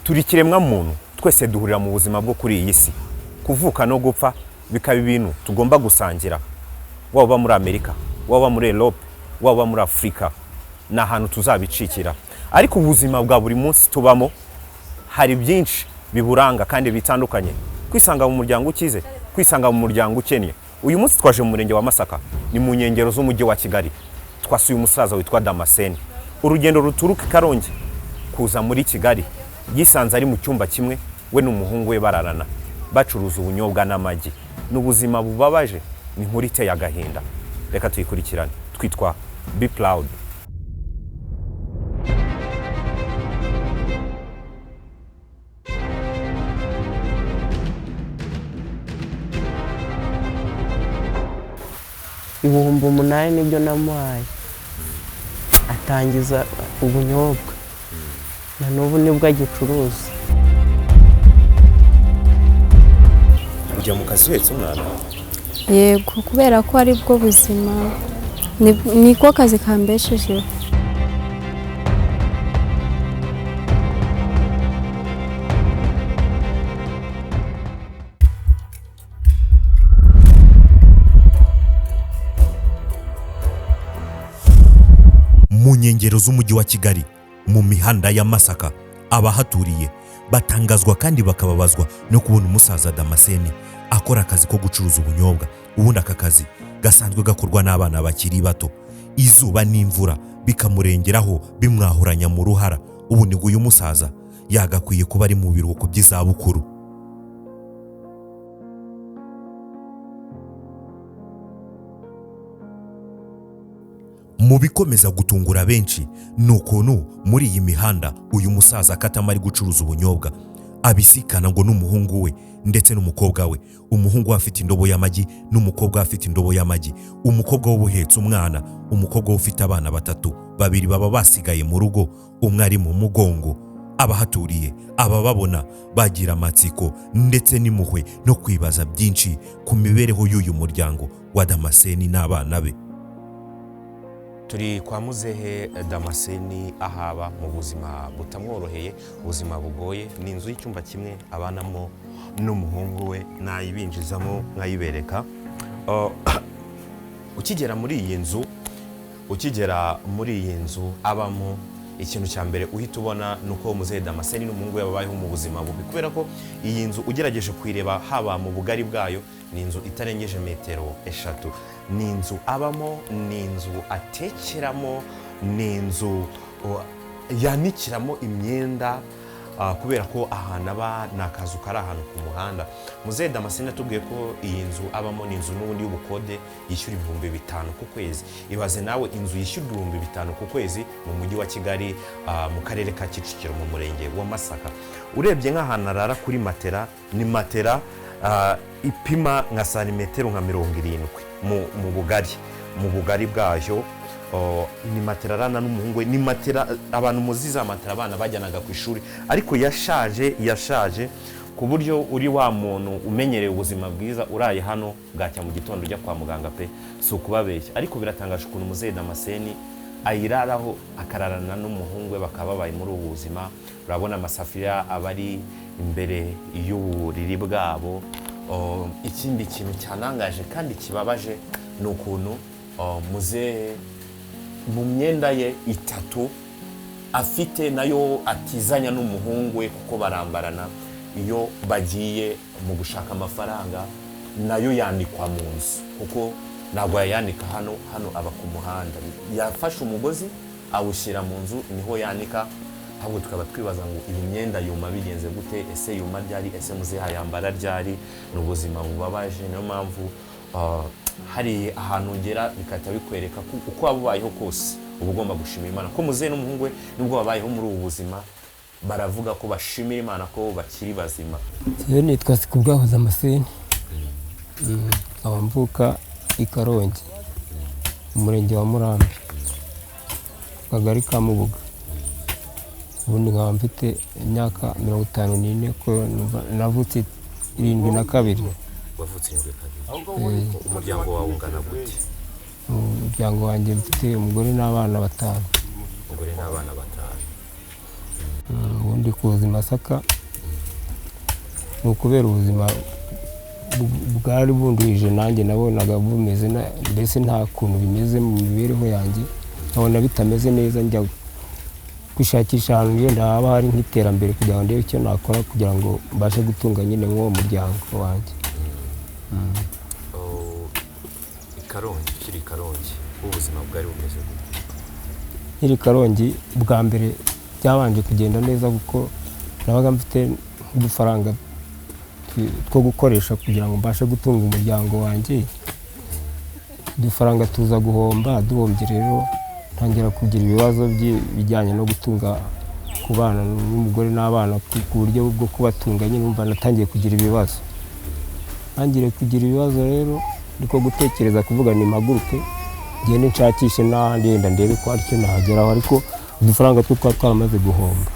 Turi ikiremwa muntu, twese duhurira mu buzima bwo kuri iyi si. Kuvuka no gupfa bikaba ibintu tugomba gusangira. Waba uba muri Amerika, waba muri Europe, waba muri Afurika, ni ahantu tuzabicikira. Ariko ubuzima bwa buri munsi tubamo hari byinshi biburanga kandi bitandukanye. Kwisanga mu muryango ukize, kwisanga mu muryango ukennye. Uyu munsi twaje mu murenge wa Masaka, ni mu nkengero z'umujyi wa Kigali. Twasuye umusaza witwa Damascene. Urugendo ruturuka i Karongi kuza muri Kigali, yisanze ari mu cyumba kimwe we n'umuhungu we bararana, bacuruza ubunyobwa n'amagi. Ni ubuzima bubabaje, ni inkuru iteye agahinda. Reka tuyikurikirane. Twitwa Be Proud. 8000 nibyo namuhaye, atangiza ubunyobwa, na n'ubu nibwo agicuruza. Ujya mu kazi uhetse umwana? Yego, kubera ko ari bwo buzima, niko kazi kambeshejeho. Mu nkengero z'umujyi wa Kigali, mu mihanda ya Masaka, abahaturiye batangazwa kandi bakababazwa no kubona umusaza Damascene akora akazi ko gucuruza ubunyobwa. Ubundi aka kazi gasanzwe gakorwa n'abana bakiri bato, izuba n'imvura bikamurengeraho bimwahuranya mu ruhara. Ubundi ngo uyu musaza yagakwiye kuba ari mu biruhuko by'izabukuru. Mu bikomeza gutungura benshi ni ukuntu muri iyi mihanda uyu musaza akatama ari gucuruza ubunyobwa, abisikana ngo n'umuhungu we ndetse n'umukobwa we. Umuhungu we afite indobo y'amagi n'umukobwa we afite indobo y'amagi. Umukobwa we uhetse umwana, umukobwa we ufite abana batatu, babiri baba basigaye mu rugo, umwe ari mu mugongo. Abahaturiye abababona bagira amatsiko ndetse n'impuhwe no kwibaza byinshi ku mibereho y'uyu muryango wa Damascene n'abana be. Turi kwa muzehe Damascene, ahaba mu buzima butamworoheye, ubuzima bugoye. Ni inzu y'icyumba kimwe abanamo n'umuhungu we, nayibinjizamo nkayibereka. Ukigera muri iyi nzu, ukigera muri iyi nzu abamo, ikintu cya mbere uhita ubona ni uko muzehe Damascene n'umuhungu we babayeho mu buzima bubi, kubera ko iyi nzu ugerageje kuyireba haba mu bugari bwayo, ni inzu itarengeje metero 3. Ni inzu abamo, ni inzu atekeramo, ni inzu yanikiramo imyenda, kubera ko ahantu aba ni akazu kari ahantu ku muhanda. Muzehe Damascene atubwiye ko iyi nzu abamo ni inzu n'ubundi y'ubukode yishyura 5000 ku kwezi. Ibaze nawe inzu yishyurwa 5000 ku kwezi mu mujyi wa Kigali, mu karere ka Kicukiro, mu murenge wa Masaka. Urebye nk'ahantu arara kuri matera, ni matera ipima nka santimetero nka 70 mu bugari bwayo. Ni matera arana n'umuhungu we, ni matera abantu muzi za matera abana bajyanaga ku ishuri, ariko yashaje ku buryo uri wa muntu umenyereye ubuzima bwiza uraye hano bwacya mu gitondo ujya kwa muganga pe, si ukubabeshya. Ariko biratangaje ukuntu muzehe Damascene ayiraraho akararana n'umuhungu we, bakaba babaye muri ubu buzima. Urabona amasafuriya aba ari imbere y'uburiri bwabo. Ikindi kintu cyanangaje kandi kibabaje ni ukuntu muzehe mu myenda ye 3 afite nayo atizanya n'umuhungu we, kuko barambarana iyo bagiye mu gushaka amafaranga, nayo yanikwa mu nzu kuko ntabwo yayanika hano, hano aba ku muhanda. Yafashe umugozi awushyira mu nzu niho yanika. Ahubwo tukaba twibaza ngo iyi myenda yuma bigenze gute? Ese yuma ryari? Ese muzehe yambara ryari? Ni ubuzima bubabaje. Niyo mpamvu hari ahantu ugera bigahita bikwereka ko uko waba ubayeho kose uba ugomba gushimira Imana. Ko muzehe n'umuhungu we nubwo babayeho muri ubu buzima, baravuga ko bashimira Imana ko bakiri bazima. Njyewe nitwa Sikubwaho Damascene, nkaba mvuka i Karongi, umurenge wa Murambi, akagari ka Mubuga. Ubundi nkaba mfite imyaka 54, ko navutse 72. Wavutse 72. Umuryango wawe ungana gute? Umuryango wanjye mfite umugore n'abana 5. Umugore n'abana 5. Ubundi kuza i Masaka ni ukubera ubuzima bwari bunduhije, nanjye nabonaga bumeze mbese nta kuntu bimeze mu mibereho yanjye, nkabona bitameze neza, njya gushakisha ahantu ngenda haba hari nk'iterambere kugira ngo ndebe icyo nakora kugira ngo mbashe gutunga nyine nk'uwo muryango wanjye. Oh, i Karongi, ukiri i Karongi ubuzima bwari bumeze gute? Nkiri Karongi bwa mbere byabanje kugenda neza, kuko nabaga mfite nk'udufaranga two gukoresha kugira ngo mbashe gutunga umuryango wanjye. Udufaranga tuza guhomba, duhombye rero ntangira kugira ibibazo bijyanye no gutunga kubana n'umugore n'abana ku buryo bwo kubatunga nyine, numva natangiye kugira ibibazo. Ntangire kugira ibibazo rero niko gutekereza kuvuga ni mpaguruke ngende nshakishe n'ahandi yenda ndebe ko hari icyo nahageraho, ariko udufaranga two twari twaramaze guhomba.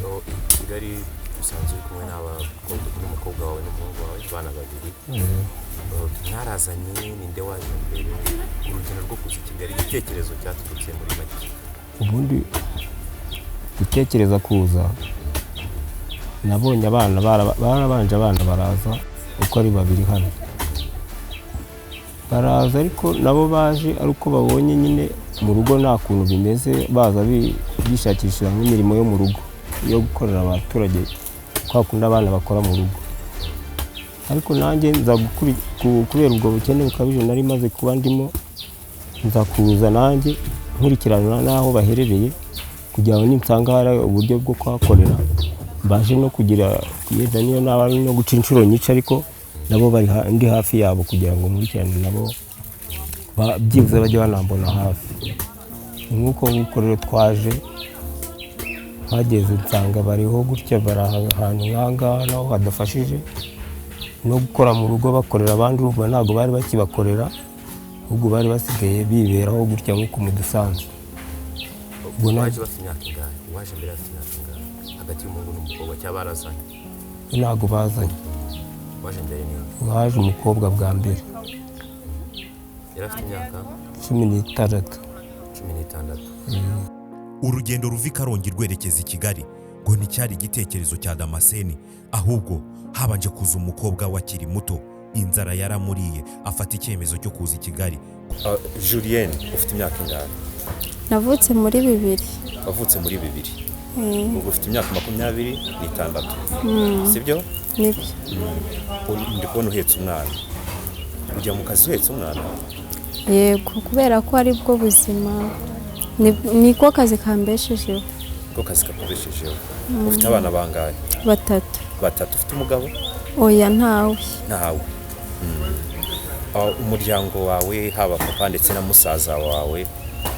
Oh, i Kigali usanzwe uri kumwe n'umukobwa wawe n'umuhungu wawe, abana babiri. Oh, mwarazanye, ninde waje mbere? Urugendo rwo kuza i Kigali, igitekerezo cyaturutse muri make? Ubundi gutekereza kuza, nabonye abana barabanje, abana baraza uko ari babiri hano baraza, ariko nabo baje ari uko babonye nyine mu rugo nta kuntu bimeze, baza bishakishira nk'imirimo yo mu rugo yo gukorera abaturage, kwa kundi abana bakora mu rugo. Ariko nanjye nza kubera ubwo bukene bukabije nari maze kuba ndimo, nza kuza nanjye nkurikirana n'aho baherereye kugira ngo ninsanga hari uburyo bwo kuhakorera mbashe no kugira yenda niyo naba ari no guca inshuro nyinshi, ariko nabo bari ndi hafi yabo kugira ngo nkurikirane nabo byibuze bajye banambona hafi. Ni nk'uko nguko rero twaje, mpageze nsanga bariho gutya, bari ahantu nk'aha ngaha naho hadafashije, no gukora mu rugo bakorera abandi, urumva ntabwo bari bakibakorera, ahubwo bari basigaye biberaho gutya nk'uko mu dusanzwe. Ubwo Waje bafite imyaka ingahe? Waje mbere afite imyaka ingahe hagati y'umuhungu n'umukobwa, cyangwa barazanye? Ntabwo bazanye. Waje mbere ni Haje umukobwa bwa mbere. Yari afite imyaka? 16. 16. Urugendo ruva i Karongi rwerekeza i Kigali ngo nticyari igitekerezo cya Damascene, ahubwo habanje kuza umukobwa we akiri muto, inzara yaramuriye afata icyemezo cyo kuza i Kigali. Julienne, ufite imyaka ingahe? Navutse muri 2000. Wavutse muri 2000, ubwo ufite imyaka 26, sibyo? Nibyo. Ndi kubona uhetse umwana, ujya mu kazi uhetse umwana? Yego, kubera ko ari bwo buzima, niko kazi kambeshejeho. Ko kazi kakubeshejeho. Ufite abana bangahe? 3. 3. Ufite umugabo? Oya, ntawe. Ntawe. Umuryango wawe, haba papa ndetse na musaza wawe,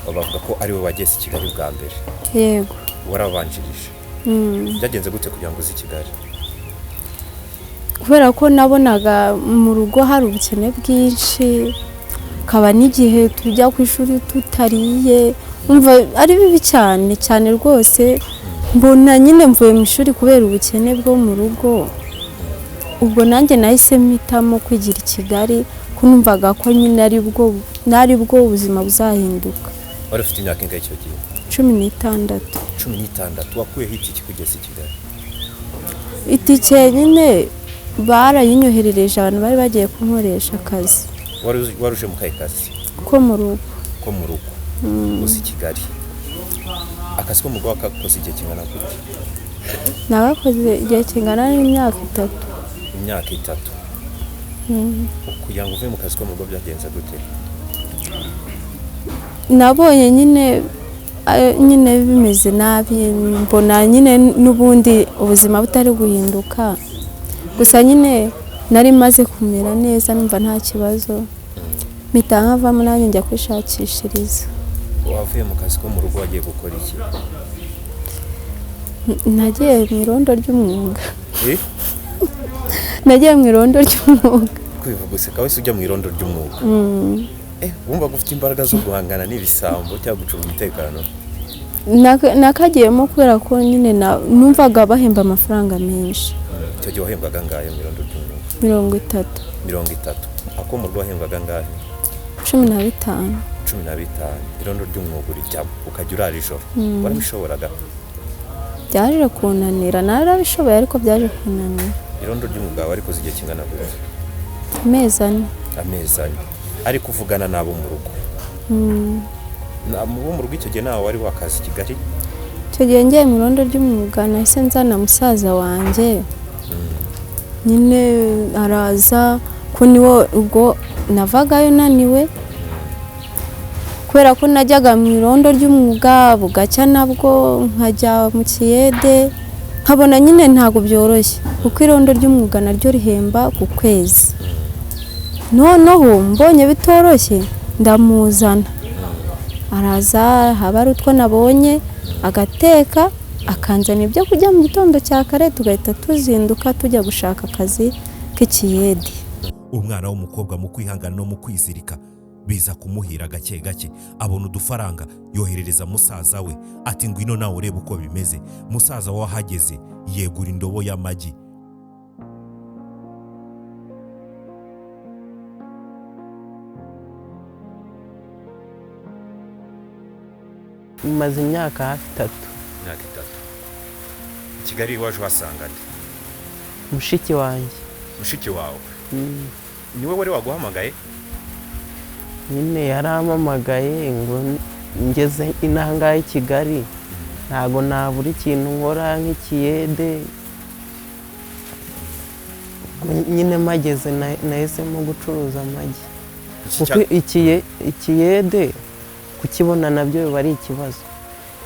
bavuga ko ari we wageze i Kigali bwa mbere. Yego. Warabanjirije. Byagenze gute kugira ngo uze i Kigali? Kubera ko nabonaga mu rugo hari ubukene bwinshi, kaba n'igihe tujya ku ishuri tutariye, umva ari bibi cyane cyane rwose, mbona nyine mvuye mu ishuri kubera ubukene bwo mu rugo. Ubwo nanjye nahise mpitamo kwigira i Kigali, ko numvaga ko nyine ari bwo ubuzima buzahinduka. Wari ufite imyaka ingahe icyo gihe? 16. 16. Wakuyeho itike kugeza i Kigali? Itike nyine barayinyoherereje, abantu bari bagiye kunkoresha akazi. Wari uje mu kahe kazi? Ko mu rugo. Ko mu rugo. Uzi i Kigali. Akazi ko mu rugo wakakoze igihe kingana gute? Nagakoze igihe kingana n'imyaka 3. Imyaka 3. Kugira ngo uve mu kazi ko mu rugo byagenze gute? Nabonye nyine bimeze nabi, mbona nyine n'ubundi ubuzima butari guhinduka, gusa nyine nari maze kumera neza numva nta kibazo, mpita nkavamo nanjye njya kwishakishiriza. Wavuye mu kazi ko mu rugo wagiye gukora iki? Nagiye mu irondo ry'umwuga. Nagiye mu irondo ry'umwuga. Kwivuga useka wese ujya mu irondo ry'umwuga. Wumva ufite imbaraga zo guhangana n'ibisambo cyangwa gucunga umutekano? Nakagiyemo kubera ko nyine numvaga bahemba amafaranga menshi. Icyo gihe wahembwaga angahe mu irondo ry'umwuga? 30. 30. Ako mu rugo wahembwaga angahe? 15. 15. Irondo ry'umwuga urijyamo ukajya urara ijoro. Warabishoboraga? Byaje kunanira, narabishoboye ariko byaje kunanira. Irondo ry'umugabo ariko igihe kingana gute? Amezi 4. Amezi 4 ariko uvugana nabo mu rugo. Bo mu rugo icyo gihe nawe wari wakaza i Kigali? Icyo gihe ngiye mu irondo ry'umwuga nahise nzana musaza wanjye nyine araza ko niwo ubwo navagayo naniwe kubera ko najyaga mu irondo ry'umwuga bugacya nabwo nkajya mu kiyede nkabona nyine ntabwo byoroshye kuko irondo ry'umwuga naryo rihemba ku kwezi. Noneho mbonye bitoroshye ndamuzana araza haba ari utwo nabonye agateka akanzana ibyo kurya mu gitondo cya kare tugahita tuzinduka tujya gushaka akazi k'ikiyede. Umwana w'umukobwa mu kwihangana no mu kwizirika biza kumuhira gake gake, abona udufaranga yoherereza musaza we ati ngwino nawe urebe uko bimeze. Musaza we ahageze yegura indobo y'amagi. Maze imyaka hafi 3. Imyaka 3. Kigali waje uhasanga nde? Mushiki wanjye. Mushiki wawe? Niwe wari waguhamagaye? Nyine yarampamagaye ngo ngeze inaha i Kigali ntago nabura ikintu nkora nk'ikiyede. Nyine mageze nahisemo gucuruza amagi kuko ikiyede kukibona nabyo biba ari ikibazo.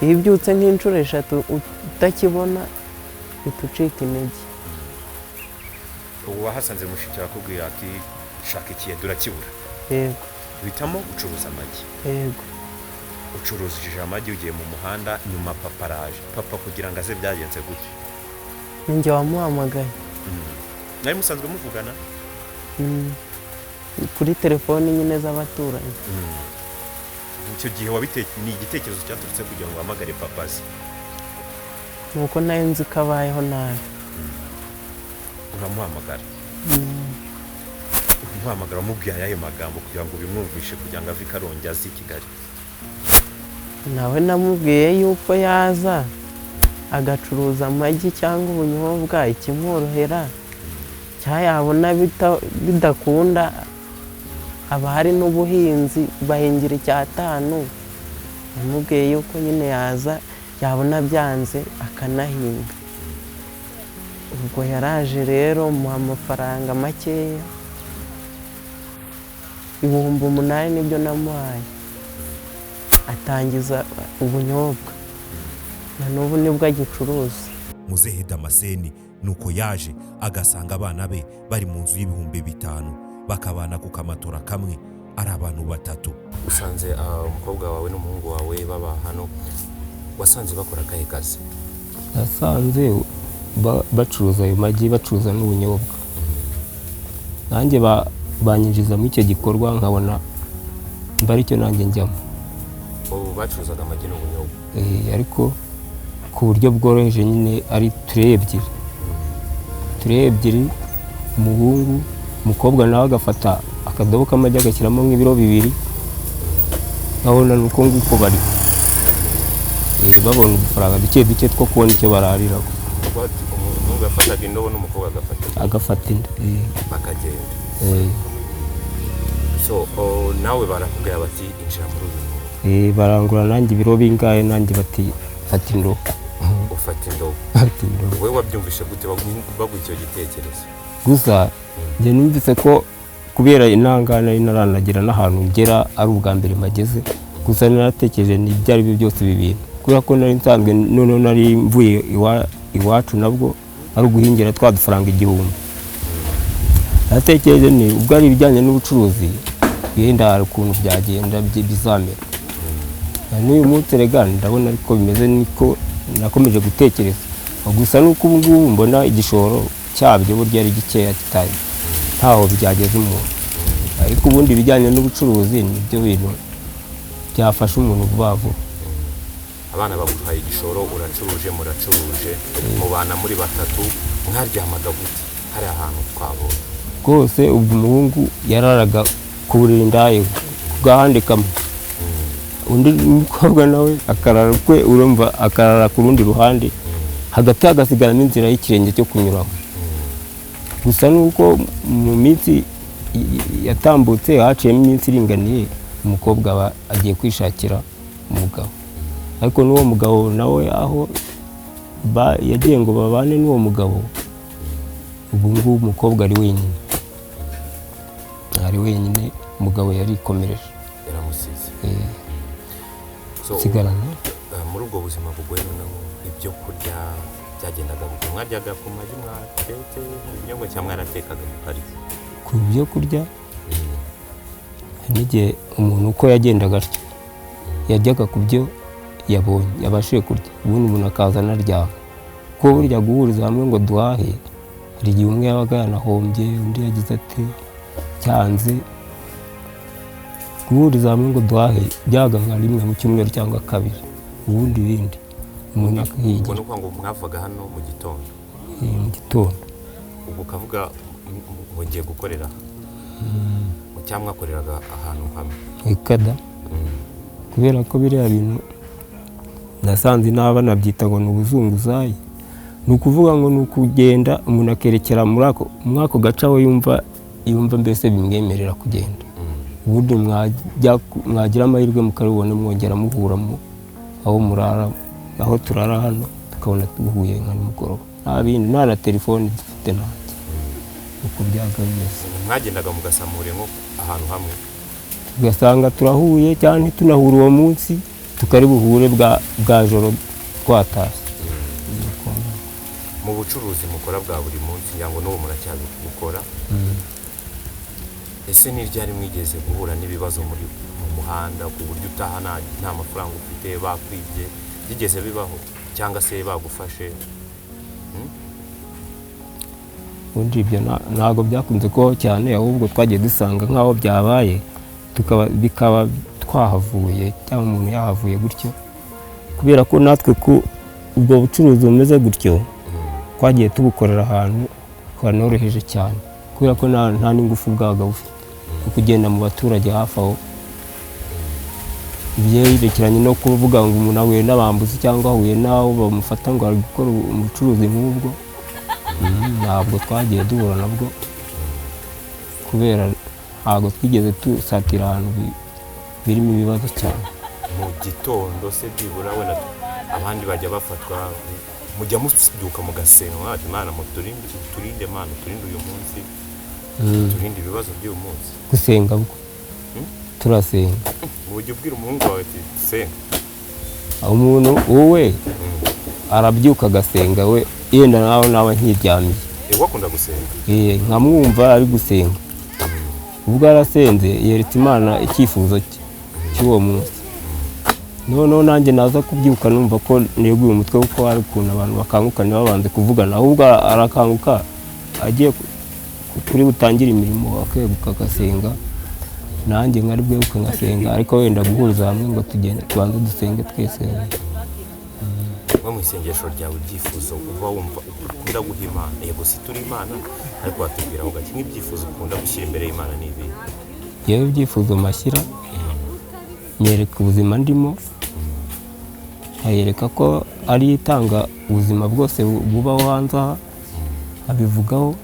Iyo ubyutse nk'inshuro 3 utakibona bitucika intege. Ubu wahasanze mushiki wawe akubwira ati shaka ikiyede urakibura? Yego. Uhitamo gucuruza amagi? Yego. Ucuruzije amagi ugiye mu muhanda, nyuma papa araje. Papa kugira ngo aze byagenze gute? Ninjye wamuhamagaye. Mwari musanzwe muvugana? Kuri telefoni nyine z'abaturanyi. Icyo gihe ni igitekerezo cyaturutse kugira ngo uhamagare papa aze? Nuko nayo nzi ko abayeho nabi. Uramuhamagara? Umuhamagara umubwira ayahe magambo kugira ngo bimwumvishe kugira ngo ave i Karongi aze i Kigali? Nawe namubwiye yuko yaza agacuruza amagi cyangwa ubunyobwa ikimworohera, cyangwa yabona bidakunda haba hari n'ubuhinzi bahingira 5. Namubwiye yuko nyine yaza yabona byanze akanahinga. Ubwo yaraje rero muha amafaranga makeya 8,000 nibyo namuhaye, atangiza ubunyobwa na n'ubu nibwo agicuruza. Muzehe Damascene nuko yaje agasanga abana be bari mu nzu y'5,000 bakabana ku kamatora kamwe ari abantu 3. Usanze umukobwa wawe n'umuhungu wawe baba hano, wasanze bakora akahe kazi? Nasanze bacuruza ayo magi, bacuruza n'ubunyobwa. Nanjye banyinjiza muri icyo gikorwa nkabona mba aricyo nanjye njyamo. Ubu bacuruzaga amagi n'ubunyobwa? Ariko ku buryo bworoheje nyine ari tureye 2. Tureye 2, umuhungu, umukobwa nawe agafata akadobo k'amagi agashyiramo nk'ibiro 2, nkabona nuko nguko bari babona udufaranga duke duke two kubona icyo barariraho. Umuhungu yafataga indobo n'umukobwa agafata indi bakagenda. So nawe barakubwira bati injira muri uyu mwuga? Barangura nanjye ibiro bingahe, nanjye bati fata indobo. Ufata indobo. Wowe wabyumvishe gute baguha icyo gitekerezo? Gusa njye numvise ko kubera intangana nari naranagira n'ahantu ngera ari ubwa mbere mageze, gusa naratekereje ni ibyo ari byo byose ibi bintu kubera ko nari nsanzwe noneho nari mvuye iwacu nabwo ari uguhingira twa dufaranga 1000. Natekereje ni ubwo ari ibijyanye n'ubucuruzi yenda hari ukuntu byagenda bizamera. N'uyu munsi rega ndabona ariko bimeze niko nakomeje gutekereza. Gusa nuko ubu ngubu mbona igishoro cyabyo burya ari gikeya kitari ntaho byageze umuntu. Ariko ubundi ibijyanye n'ubucuruzi nibyo bintu byafasha umuntu vuba vuba. Abana baguhaye igishoro, uracuruje, muracuruje, mubana muri 3, mwaryamaga gute? Hari ahantu twabonye rwose ubwo umuhungu yararaga ku buriri ndaye ku gahande kamwe, undi mukobwa nawe akarara kwe, urumva akarara ku rundi ruhande. Hagati hagasigaramo inzira y'ikirenge cyo kunyuramo. Gusa nuko mu minsi yatambutse haciyemo iminsi iringaniye, umukobwa aba agiye kwishakira umugabo, ariko n'uwo mugabo nawe aho yagiye ngo babane n'uwo mugabo, ubu ngubu umukobwa ari wenyine, ari wenyine, umugabo yarikomereje, yaramusize. Sigarana Muri ubwo buzima bugoye, noneho ibyo kurya byagendaga bite? Mwaryaga ku magi mwatetse ibinyobwa cyangwa mwaratekaga mukarya? Ku byo kurya hari n'igihe umuntu uko yagendaga atyo yajyaga ku byo yabonye yabashije kurya, ubundi umuntu akaza anaryama. Kuko burya guhuriza hamwe ngo duhahe, hari igihe umwe yabaga yanahombye, undi yagize ati cyanze. Guhuriza hamwe ngo duhahe byabaga nka rimwe mu cyumweru cyangwa kabiri, ubundi ibindi umuntu Ubwo akihigira. Ni ukuvuga ngo mwavaga hano mu gitondo? Mu gitondo. Ubwo ukavuga ngo ngiye gukorera aha, cyangwa mwakoreraga ahantu hamwe? Ikada, kubera ko biriya bintu nasanze naba nabyita ngo ni ubuzunguzayi, ni ukuvuga ngo ni ukugenda umuntu akerekera muri ako gace aho yumva mbese bimwemerera kugenda, ubundi mwagira amahirwe mukaribona mwongera muhura aho murara, aho turara hano tukabona duhuye nka nimugoroba, nta bindi, nta na telefoni dufite, ntacyo, uko byaga bimeze. Mwagendaga mugasamura nko ahantu hamwe? Tugasanga turahuye cyangwa ntitunahura uwo munsi, tukari buhure bwa joro twatashye. Mu bucuruzi mukora bwa buri munsi, ngira ngo n'ubu muracyabikora, ese ni ryari mwigeze guhura n'ibibazo muri mu muhanda ku buryo utaha nta mafaranga ufite, bakwibye? Byigeze bibaho cyangwa se bagufashe? Ubundi ibyo ntabwo byakunze kubaho cyane, ahubwo twagiye dusanga nk'aho byabaye bikaba twahavuye cyangwa umuntu yahavuye gutyo, kubera ko natwe ku ubwo bucuruzi bumeze gutyo twagiye tubukorera ahantu hanoroheje cyane, kubera ko nta n'ingufu bwabaga bufite bwo kugenda mu baturage hafi aho. Ibyerekeranye no kuvuga ngo umuntu ahuye n'abambuzi cyangwa ahuye n'abo bamufata ngo ari gukora ubucuruzi nk'ubwo, ntabwo twagiye duhura nabwo, kubera ntabwo twigeze dusatira ahantu birimo ibibazo cyane. Mu gitondo se byibura wenda abandi bajya bafatwa, mujya mubyuka mugasenga mwati Imana muturinde, turinde Mana, turinde uyu munsi, turinde ibibazo by'uyu munsi? Gusenga bwo turasenga. Ujya ubwira umuhungu wawe ati senga? Umuntu wowe arabyuka agasenga, we yenda nawe naba nkiryamiye. Wakunda gusenga? Nkamwumva ari gusenga. Ubwo arasenze yeretse Imana icyifuzo cye cy'uwo munsi, noneho nanjye naza kubyuka numva ko neguye umutwe, kuko hari ukuntu abantu bakanguka ntibabanze kuvugana, ahubwo arakanguka agiye kuri butangire imirimo akeguka agasenga, nanjye nkari bweguke ngasenga, ariko wenda guhuriza hamwe ngo tugende tubanze dusenge twese. Nko mu isengesho ryawe, ibyifuzo uba wumva ukunda guha Imana, yego si turi Imana, ariko watubwiraho gake nk'ibyifuzo ukunda gushyira imbere y'Imana ni ibihe? Yewe, ibyifuzo mashyira, nyereka ubuzima ndimo, nkayereka ko ari itanga ubuzima bwose bubaho hanze aha, nkabivugaho,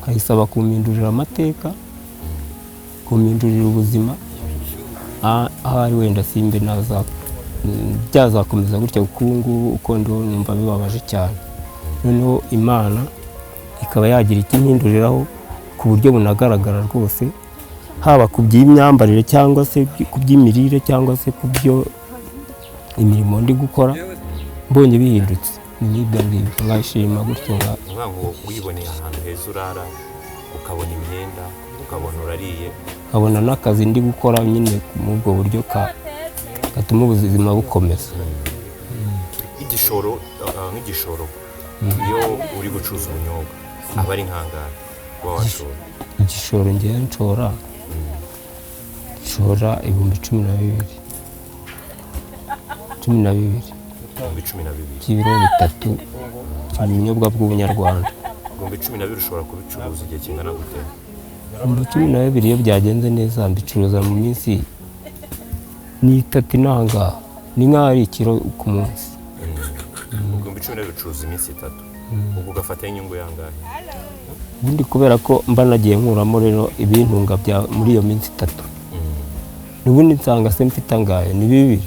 nkayisaba kumpindurira amateka, kumpindurira ubuzima, ahari wenda simbe naza byazakomeza gutya, kuko ubu ngubu uko ndiho numva bibabaje cyane. Noneho Imana ikaba yagira icyo impinduriraho ku buryo bunagaragara rwose, haba ku by'imyambarire cyangwa se ku by'imirire cyangwa se ku byo imirimo ndi gukora, mbonye bihindutse ni n'ibyo ngibyo nkashima gutyo nka Ni ukuvuga ngo wiboneye ahantu heza urara, ukabona imyenda, ukabona urariye, nkabona n'akazi ndi gukora nyine muri ubwo buryo gatuma ubuzima bukomeza. Igishoro, nk'igishoro iyo uri gucuruza ubunyobwa aba ari nk'angahe uba washora? Igishoro ngewe nshora 12,000, 12. 12,000. By'ibiro 3 ubunyobwa bw'ubunyarwanda. 12,000 ushobora kubicuruza igihe kingana gute? 12,000 iyo byagenze neza mbicuruza mu minsi ni 3 inahangaha, ni nk'aho ari ikiro ku munsi. 12,000. na bibiri ucuruza iminsi 3, ubwo ugafataho inyungu yangahe? Ubundi kubera ko mba nagiye nkuramo rero ibintunga bya muri iyo minsi 3, n'ubundi nsanga se mfite angahe? Ni 2.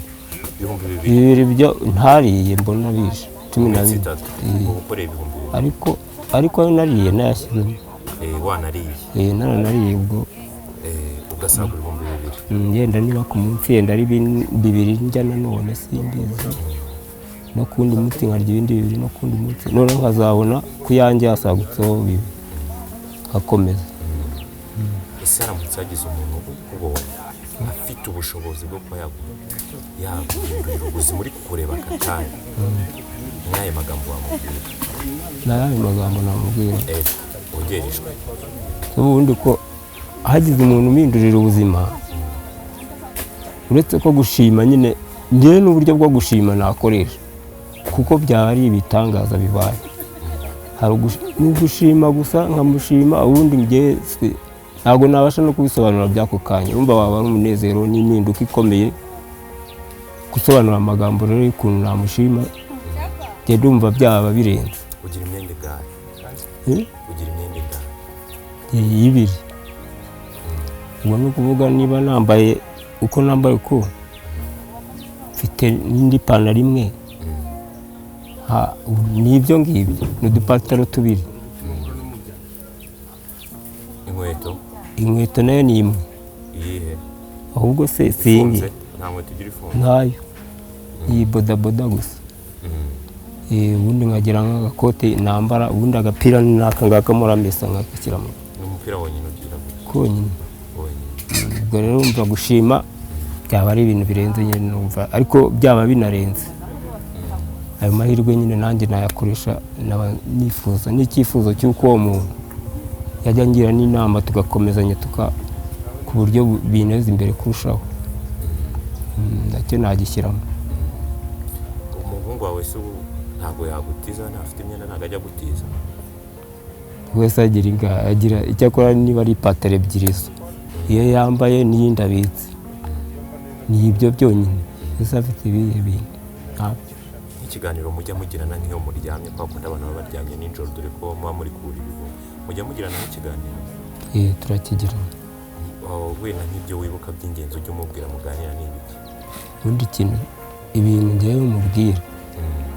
2000. 2 byo ntariye mbona bije cumi na Iminsi bine. 3 ubwo ukoreye 2000. Ariko ayo nariye nayashyizemo. Wanariye? Naranariye ubwo. Ugasagura 2000. Yenda niba ku munsi yenda ari 2 njya nanone simbizi, no kundi munsi nkarya ibindi 2, no kundi munsi noneho nkazabona ku yanjye hasagutseho 2 nkakomeza. Ese haramutse hagize umuntu ukubonye afite ubushobozi bwo kuba yaguhindurira ubuzima uri kukureba aka kanya, n'ayo magambo wamubwira? N'ayo magambo namubwira? Wongerejwe. Ubundi ko hagize umuntu umindurira ubuzima, uretse ko gushima nyine njyewe n'uburyo bwo gushima nakoresha, kuko byaba ari ibitangaza bibaye. Hari ugushima gusa nkamushima, ubundi njyewe ntabwo nabasha no kubisobanura by'ako kanya. Urumva waba ari umunezero n'impinduka ikomeye. Gusobanura amagambo rero y'ukuntu namushima, njye ndumva byaba birenze. Ugira imyenda ingahe? Ugira imyenda ingahe? 2. Ubwo ni ukuvuga niba nambaye uko nambaye uko, mfite n'indi pantaro imwe, ni ibyo ngibyo, ni udupantaro 2. Inkweto? Inkweto nayo ni imwe. Iyihe? Ahubwo se singi. Nta nkweto ugira ifunze? Ntayo, iyi bodaboda gusa. Ubundi nkagira nk'agakote nambara, ubundi agapira n'aka ngaka muramesa nkagashyiramo. Ni umupira wonyine ugira gusa? Konyine. Wonyine. Ubwo rero urumva gushima byaba ari ibintu birenze nyine numva, ariko byaba binarenze ayo mahirwe nyine nanjye nayakoresha, naba nifuza n'icyifuzo cy'uko uwo muntu yajya angira n'inama tugakomezanya ku buryo bineza imbere kurushaho. Nacyo nagishyiramo. Umuhungu wawe se ubu ntabwo yagutiza? Ntafite imyenda, ntabwo ajya gutiza? Wese agira inga, agira icyakora niba ari ipataro 2 zo iyo yambaye n'iyindi abitse, ni ibyo byonyine. Ese afite ibihe bindi? Ntabyo. Nk'ikiganiro mujya mugirana nk'iyo muryamye, kwa kundi abantu baba baryamye nijoro, dore ko muba muri ku buriri bumwe, mujya mugirana nk'ikiganiro? Turakigirana. Wenda nk'ibyo wibuka by'ingenzi ujya umubwira muganira ni ibiki? Ubundi ikintu ibintu njyewe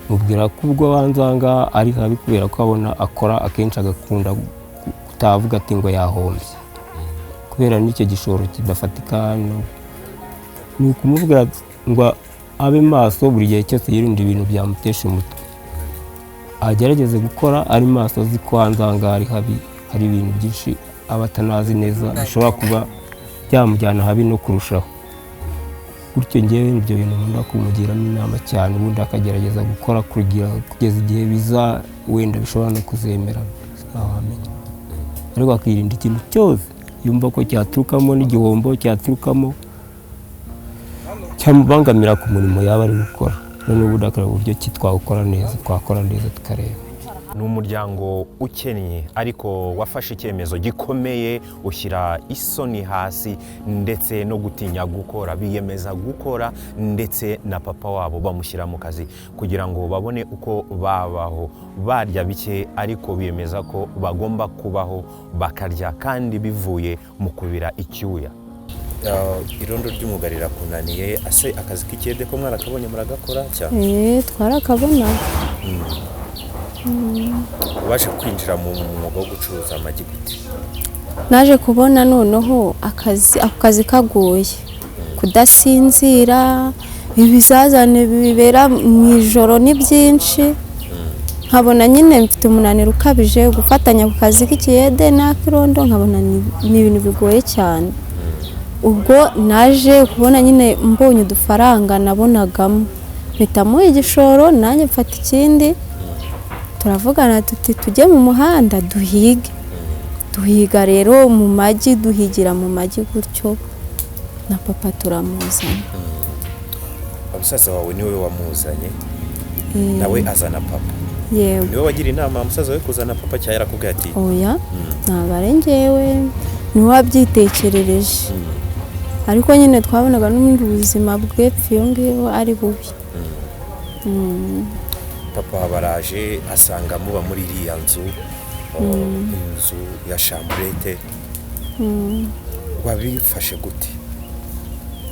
mubwira ko ubwo banza ngaha ari habi, kubera ko abona akora akenshi agakunda kutavuga ati ngo yahombye, kubera n'icyo gishoro kidafatika. Ni ukumubwira ngo abe maso buri gihe cyose, yirinde ibintu byamutesha umutwe, agerageze gukora ari maso, azi ko hanze aha ngaha ari habi, hari ibintu byinshi aba atanazi neza bishobora kuba byamujyana habi no kurushaho. Gutyo njyewe ibyo bintu nkunda kumugiramo inama cyane, ubundi akagerageza gukora kugeza igihe biza wenda bishobora no kuzemera, ntawamenya. Ariko akirinda ikintu cyose yumva ko cyaturukamo n'igihombo, cyaturukamo cyamubangamira ku murimo yaba ari gukora. Noneho ubundi akareba uburyo ki twawukora neza, twakora neza tukareba. Ni umuryango ukennye ariko wafashe icyemezo gikomeye, ushyira isoni hasi ndetse no gutinya gukora, biyemeza gukora, ndetse na papa wabo bamushyira mu kazi kugira ngo babone uko babaho, barya bike ariko biyemeza ko bagomba kubaho bakarya kandi bivuye mu kubira icyuya. Irondo ry'umwuga rirakunaniye, ase akazi k'ikiyede ko mwarakabonye muragakora cyane? Twarakabona. Ubashe kwinjira mu mwuga wo gucuruza amagi gute? Naje kubona noneho ako kazi kagoye, kudasinzira, ibizazane bibera mu ijoro ni byinshi, nkabona nyine mfite umunaniro ukabije, gufatanya ku kazi k'ikiyede n'ak'irondo nkabona ni ibintu bigoye cyane. Ubwo naje kubona nyine mbonye udufaranga nabonagamo, mpitamo igishoro nanjye mfata ikindi, turavugana tuti tujye mu muhanda duhige. Duhiga rero mu magi, duhigira mu magi gutyo, na papa turamuzana. Umusaza wawe niwe wamuzanye, nawe azana papa? Yewe. Niwe wagira inama umusaza we kuzana papa cyangwa yarakubwiye ati? Oya, ntabwo ari njyewe, niwe wabyitekerereje. Ariko nyine twabonaga n'ubundi buzima bw'epfo iyo ngiyo ari bubi. Papa baraje asanga muba muri iriya nzu, inzu ya chambrette. Wabifashe gute?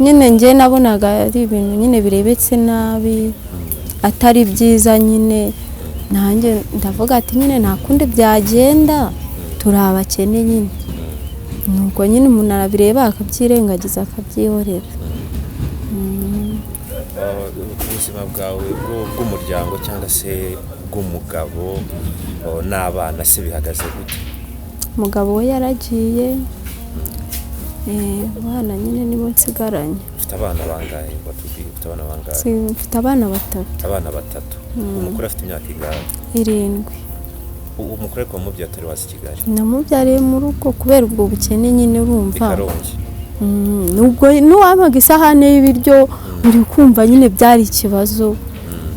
Nyine njye nabonaga ari ibintu nyine birebetse nabi, atari byiza nyine. Nanjye ndavuga ati nyine nta kundi byagenda, turi abakene nyine. Nuko nyine umuntu arabireba akabyirengagiza, akabyihorera. Ubuzima bwawe bw'umuryango cyangwa se bw'umugabo n'abana se bihagaze gute? Umugabo we yaragiye, abana nyine nibo nsigaranye. Ufite abana bangahe? Watubwiye ufite abana bangahe? Mfite abana batatu. Abana batatu. Umukuru afite imyaka ingahe? 7. Uwo mukuru ariko wamubyaye atari waza i Kigali? Namubyariye mu rugo kubera ubwo bukene nyine, urumva. I Karongi. Nubwo n'uwampaga isahane y'ibiryo uri kumva nyine byari ikibazo.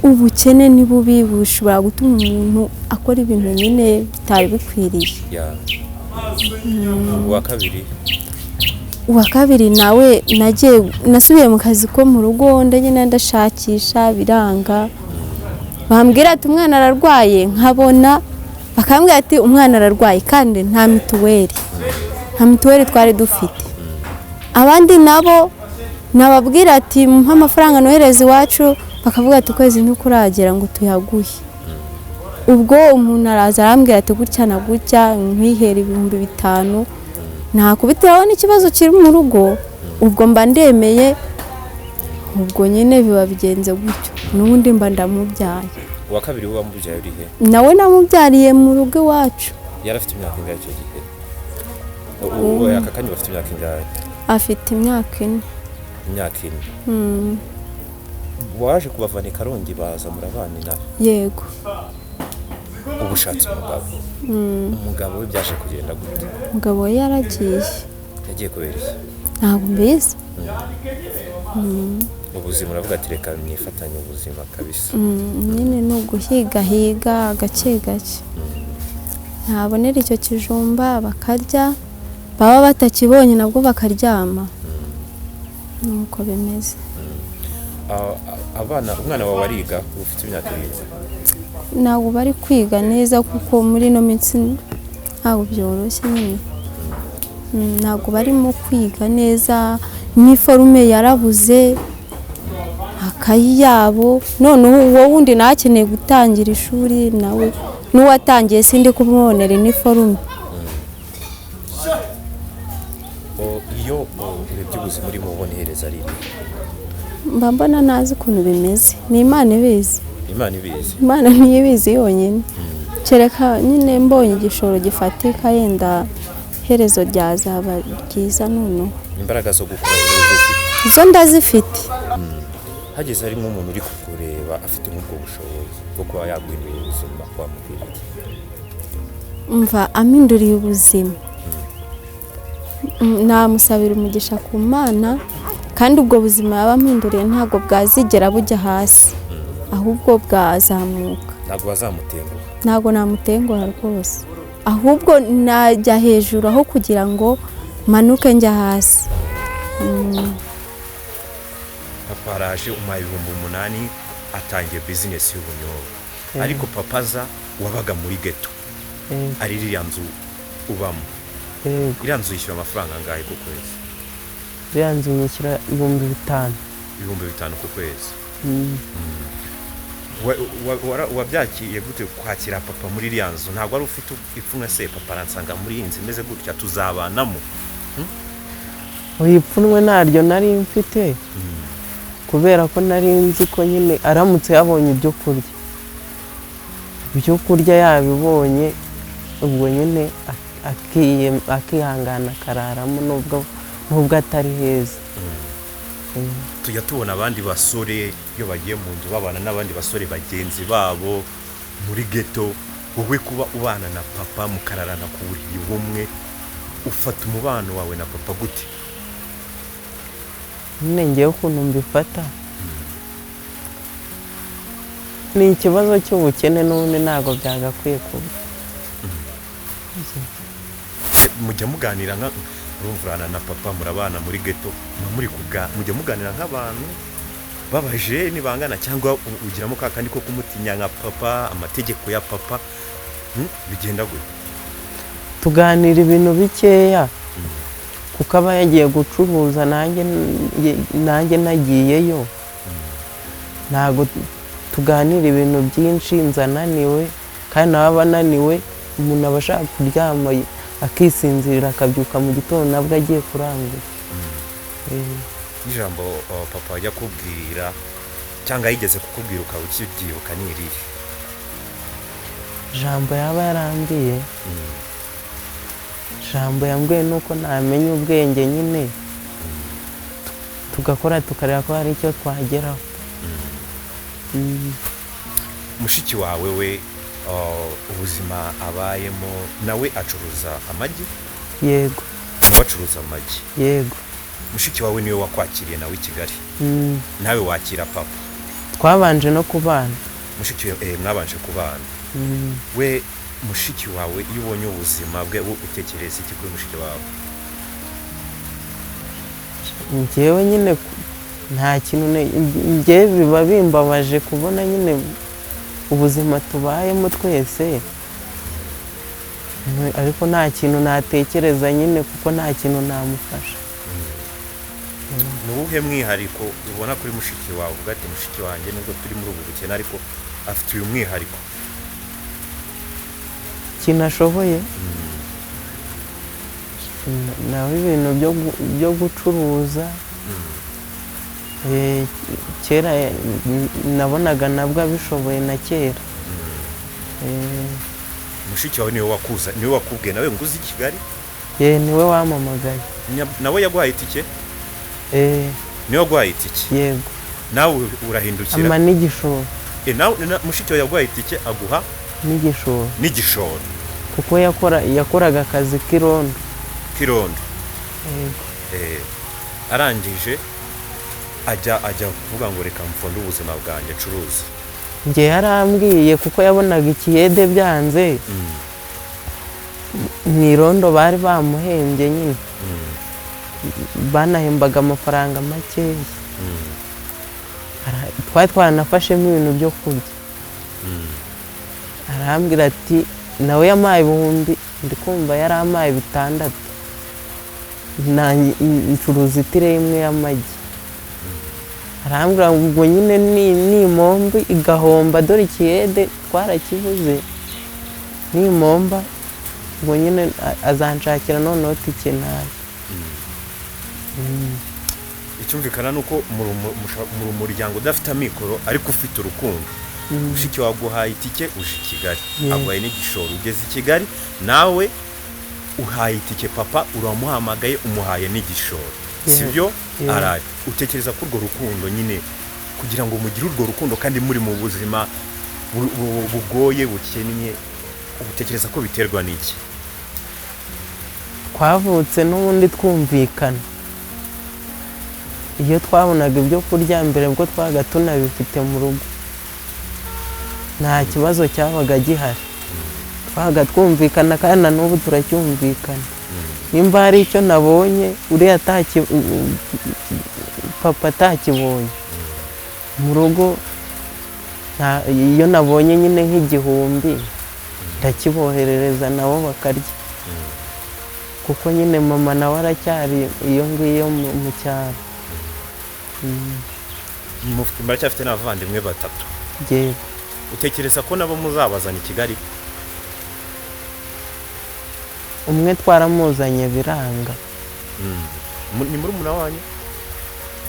Ubukene ni bubi, bushobora gutuma umuntu akora ibintu nyine bitari bikwiriye. Uwa kabiri? Uwa kabiri nawe nagiye, nasubiye mu kazi ko mu rugo, ndagenda ndashakisha biranga. Bambwira ati umwana ararwaye, nkabona bakambwira ati umwana ararwaye kandi nta mituweli twari dufite. Abandi nabo nababwira ati mpa amafaranga nohereza iwacu, bakavuga ati ukwezi ntikuragera ngo tuyaguhe. Ubwo umuntu araza arambwira ati gutya na gutya, nkwihera 5000, nakubitiraho n'ikibazo kiri mu rugo, ubwo mba ndemeye, ubwo nyine biba bigenze gutyo, n'ubundi mba ndamubyaye. Uwa kabiri we wamubyaye uri he? Nawe namubyariye mu rugo iwacu. Yari afite imyaka ingahe icyo gihe? Ubu aka kanya bafite imyaka ingahe? Afite imyaka 4. Imyaka 4. Waje kubavana i Karongi baza murabana inaha? Yego. Ubu ushatse umugabo. Umugabo we byaje kugenda gute? Umugabo we yaragiye. Yagiye kubera iki? Ntabwo mbizi. Ubuzima uravuga ati reka mwifatanye ubuzima kabisa. Nyine ni uguhigahiga gake gake. Ntabonera icyo kijumba bakarya, baba batakibonye nabwo bakaryama. Nuko bimeze. Abana, umwana wawe ariga, ufite imyaka 7? Ntabwo bari kwiga neza kuko muri ino minsi ntabwo byoroshye nyine. Ntabwo barimo kwiga neza, iniforume yarabuze, akayi yabo, noneho uwo wundi nakeneye gutangira ishuri nawe n'uwatangiye sindi kumubonera iniforume. Iyo urebye ubuzima urimo ubona ihereza riri? Mba mbona ntazi ukuntu bimeze, ni Imana ibizi. Imana ibizi. Imana niyo ibizi yonyine. Kereka nyine mbonye igishoro gifatika, yenda iherezo ryazaba ryiza noneho. Imbaraga zo gukora zifite? Zo ndazifite. Hageze hari nk'umuntu uri kukureba afite nk'ubwo bushobozi bwo kuba yaguhindurira ubuzima, wamubwira iki? Mva aminduriye ubuzima, namusabira umugisha ku Mana, kandi ubwo buzima yaba ampinduriye ntabwo bwazigera bujya hasi, ahubwo bwazamuka. Ntabwo bazamutenguha? Ntabwo namutenguha rwose, ahubwo najya hejuru aho kugira ngo manuke njya hasi. Papa araje umuha 8000 atangiye bizinesi y'ubunyobwa. Ariko papa aza wabaga muri ghetto, ari iriya nzu ubamo. Iriya nzu yishyura amafaranga angahe ku kwezi? Iriya nzu yishyura 5000. 5000 ku kwezi. Wabyakiye gute kwakira papa muri iriya nzu? Ntabwo wari ufite ipfunwe se? Papa aransanga muri iyi nzu imeze gutya, tuzabanamo? Oya, ipfunwe ntaryo nari mfite, kubera ko nari nzi ko nyine aramutse yabonye ibyo kurya yabibonye, ubwo nyine akihangana akararamo nubwo atari heza. Tujya tubona abandi basore iyo bagiye mu nzu babana n'abandi basore bagenzi babo muri ghetto, wowe kuba ubana na papa mukararana ku buriri bumwe, ufata umubano wawe na papa gute? Nyine ngewe ukuntu mbifata ni ikibazo cy'ubukene, n'ubundi ntabwo byagakwiye kuba. Mujya muganira nka urumvurana na papa, murabana muri ghetto, muri kuga, mujya muganira nk'abantu Babajene bangana cyangwa ugiramo ka kandi ko kumutinya nka papa, amategeko ya papa, bigenda gute? Tuganira ibintu bikeya kuko aba yagiye gucuruza, nanjye nagiyeyo. Ntabwo tuganira ibintu byinshi, nza naniwe kandi nawe aba ananiwe. Umuntu aba ashaka kuryama akisinzirira, akabyuka mu gitondo nabwo agiye kurangura. N'ijambo papa ajya kubwira cyangwa yigeze kukubwira ukaba ukibyibuka ni irihe? Ijambo yaba yarambwiye, ijambo yambwiye ni uko namenya ubwenge nyine, tugakora tukareba ko hari icyo twageraho. Mushiki wawe we, ubuzima abayemo, nawe acuruza amagi? Yego. Nawe acuruza amagi? Yego. Mushiki wawe niwe wakwakiriye nawe i Kigali? Nawe wakira papa? Twabanje no kubana. Mushiki we, mwabanje kubana. We mushiki wawe, iyo ubonye ubuzima bwe, utekereza iki kuri mushiki wawe? Njyewe nyine nta kintu, njyewe biba bimbabaje kubona nyine ubuzima tubayemo twese, ariko nta kintu natekereza nyine kuko nta kintu namufasha. Ni uwuhe mwihariko ubona kuri mushiki wawe uvuga ati mushiki wanjye nubwo turi muri ubu bukene ariko afite uyu mwihariko? Ikintu ashoboye nawe ibintu byo gucuruza. Kera nabonaga nabwo abishoboye na kera. Mushiki wawe niwe wakuza, niwe wakubwiye nawe ngo uze i Kigali? Niwe wamamagaye. Nawe yaguhaye itike? Niwe waguhaye itike? Yego. Nawe urahindukira? Ama n'igishoro. Nawe mushiki wawe yaguhaye itike aguha n'igishoro. N'igishoro. Kuko yakoraga akazi k'irondo. K'irondo. Yego. Arangije ajya kuvuga ngo reka mfunde ubuzima bwanjye ncuruze. Njye yarambwiye kuko yabonaga ikiyede byanze. Mu irondo bari bamuhembye nyine. Banahembaga amafaranga makeya. Twari twaranafashemo ibintu byo kurya. Arambwira ati nawe yampaye 1000, ndi kumva yarampaye 6. Ncuruza itire imwe y'amagi. Arambwira ngo nyine ni imombe igahomba, dore ikiyede twarakibuze, ni imomba ngo nyine azanshakira noneho tike nabi. Icyumvikana ni uko muri umuryango udafite amikoro ariko ufite urukundo. Mushiki wawe aguhaye itike uje i Kigali, aguhaye n'igishoro ugeze i Kigali, nawe uhaye itike papa, uramuhamagaye umuhaye n'igishoro, sibyo? Araye. Utekereza ko urwo rukundo nyine, kugira ngo mugire urwo rukundo kandi muri mu buzima bugoye bukennye, utekereza ko biterwa n'iki? Twavutse n'ubundi twumvikana. Iyo twabonaga ibyo kurya mbere bwo twabaga tunabifite mu rugo, nta kibazo cyabaga gihari. Twabaga twumvikana kandi na n'ubu turacyumvikana. Nimba hari icyo nabonye uriya papa atakibonye mu rugo, iyo nabonye nyine nk'igihumbi ndakiboherereza nabo bakarya, kuko nyine mama nawe aracyari iyo ngiyo mu cyaro. Muracyafite n'abavandimwe batatu? Yego. Utekereza ko nabo muzabazana i Kigali? Umwe twaramuzanye biranga. Ni murumuna wanyu?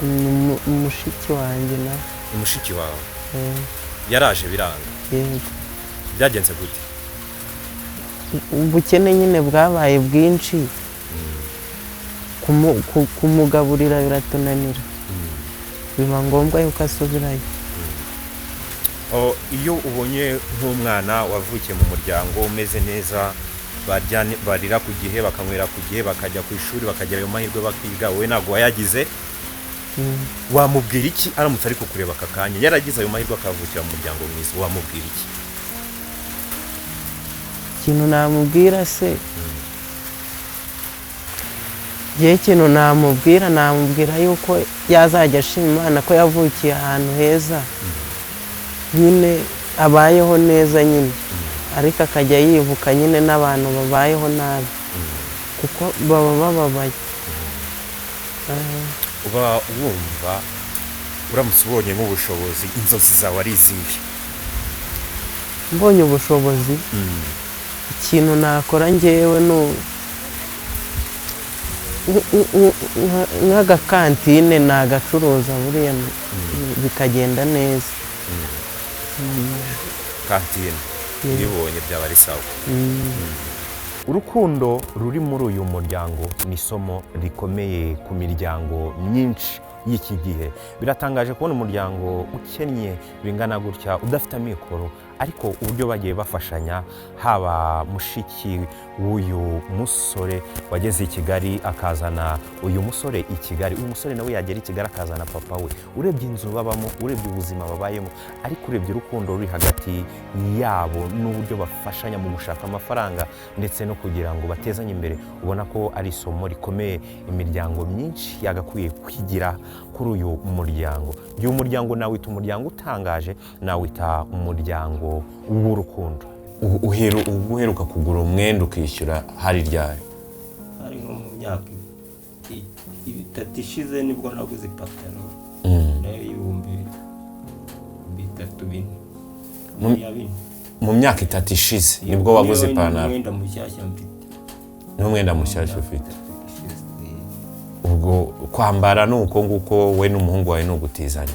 Ni mushiki wanjye nawe. Ni mushiki wawe? Yaraje biranga? Yego. Byagenze gute? Ubukene nyine bwabaye bwinshi, kumugaburira biratunanira, biba ngombwa yuko asubirayo. Iyo ubonye nk'umwana wavukiye mu muryango umeze neza, barira ku gihe, bakanywera ku gihe, bakajya ku ishuri, bakagira ayo mahirwe bakiga, wowe ntabwo wayagize, wamubwira iki aramutse ariko kureba aka kanya yaragize ayo mahirwe akavukira mu muryango mwiza, wamubwira iki? Ikintu namubwira se, Igihe ikintu namubwira yuko yazajya ashima Imana ko yavukiye ahantu heza, nyine abayeho neza nyine, ariko akajya yibuka nyine n'abantu babayeho nabi, kuko baba bababaye. Uba wumva uramutse ubonye nk'ubushobozi, inzozi zawe ari izihe? Mbonye ubushobozi, ikintu nakora ngewe ni nk'agakantine nagacuruza buriya bikagenda neza. Kantine uyibonye byaba ari sawa. Urukundo ruri muri uyu muryango ni isomo rikomeye ku miryango myinshi y'iki gihe. Biratangaje kubona umuryango ukennye bingana gutya, udafite amikoro, ariko uburyo bagiye bafashanya, haba mushiki w'uyu musore wageze i Kigali akazana uyu musore i Kigali, uyu musore nawe yagera i Kigali akazana papa we. Urebye inzu babamo, urebye ubuzima babayemo, ariko urebye urukundo ruri hagati yabo n'uburyo bafashanya mu gushaka amafaranga ndetse no kugira ngo batezanye imbere, ubona ko ari isomo rikomeye imiryango myinshi yagakwiye kwigira kuri uyu muryango. Uyu muryango nawita umuryango utangaje, nawita umuryango w'urukundo. Uheruka kugura umwenda ukishyura hari ryari? Hari nko mu myaka 3 ishize nibwo naguze ipataro, nayo 3000 4. Ya 4. Mu myaka 3 ishize nibwo waguze ipantaro? Umwenda mushyashya mfite. N'umwenda mushyashya ufite. Ubwo kwambara ni uko nguko, we n'umuhungu wawe ni ugutizanya.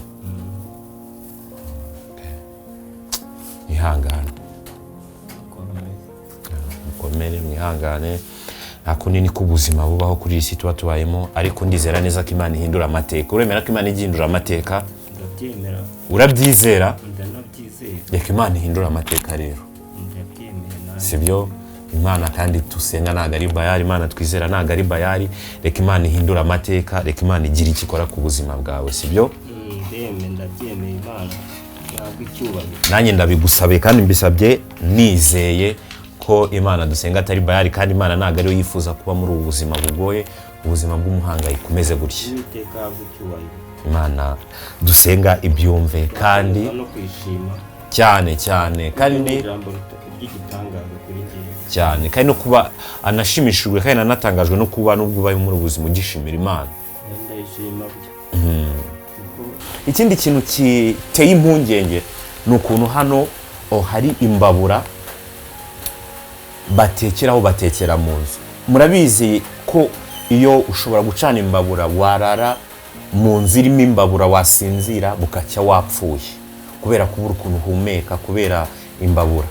Ihangane, mukomere, mwihangane. Nta kundi, niko ubuzima bubaho kuri iyi si tuba tubayemo, ariko ndizera neza ko Imana ihindura amateka. Uremera ko Imana ijya ihindura amateka? Ndabyemera. Urabyizera? Ndanabyizera. Reka Imana ihindura amateka rero. Ndabyemera. Sibyo? Imana kandi dusenga ntabwo ari bayari, Imana twizera ntabwo ari bayari. Reka Imana ihindura amateka, reka Imana igira icyo ikora ku buzima bwawe, sibyo? Ndabyemeye, Imana ntabwo icyubahiro. Nanjye ndabigusabiye kandi mbisabye nizeye ko Imana dusenga atari bayari, kandi Imana ntabwo ariyo yifuza kuba muri ubu buzima bugoye, ubuzima bw'umuhangayiko umeze gutya. Uwiteka ahabwe icyubahiro. Imana dusenga ibyumve kandi no kwishima cyane cyane, kandi ijambo ry'igitangaza kuri njyewe cyane, kandi no kuba anashimishijwe kandi anatangajwe no kuba nubwo ubaye muri ubu buzima ugishimira Imana. Ndayishima byo. Ikindi kintu giteye impungenge ni ukuntu hano hari imbabura batekeraho, batekera mu nzu. Murabizi ko iyo ushobora gucana imbabura, warara mu nzu irimo imbabura, wasinzira bukacya wapfuye kubera kubura ukuntu uhumeka kubera imbabura.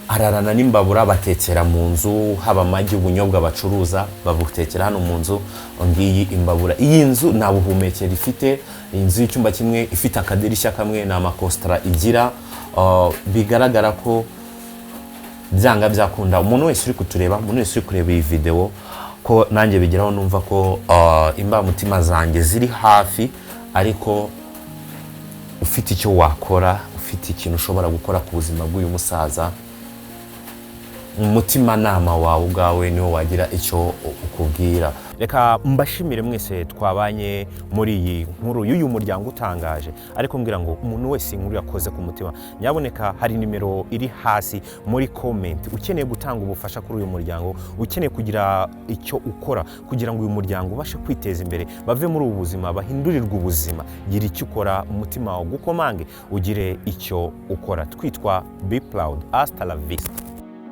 Ararana n'imbabura, batekera mu nzu, haba amagi, ubunyobwa bacuruza babutekera hano mu nzu. Ngiyi imbabura. Iyi nzu nta buhumekero ifite, inzu y'icyumba kimwe ifite akadirishya kamwe, ni amakositara igira. Bigaragara ko byanga byakunda umuntu wese uri kutureba, umuntu wese uri kureba iyi videwo, ko nanjye bigeraho numva ko imbamutima zanjye ziri hafi, ariko ufite icyo wakora, ufite ikintu ushobora gukora ku buzima bw'uyu musaza, umutimanama wawe ubwawe niwo wagira icyo ukubwira. Reka mbashimire mwese twabanye muri iyi nkuru y'uyu muryango utangaje, ariko mbwira ngo umuntu wese inkuru yakoze ku mutima, nyaboneka hari nimero iri hasi muri comment. Ukeneye gutanga ubufasha kuri uyu muryango, ukeneye kugira icyo ukora kugira ngo uyu muryango ubashe kwiteza imbere, bave muri ubu buzima bahindurirwe ubuzima, gira icyo ukora, umutima wawe ugukomange ugire icyo ukora. Twitwa Be Proud, hasta la vista.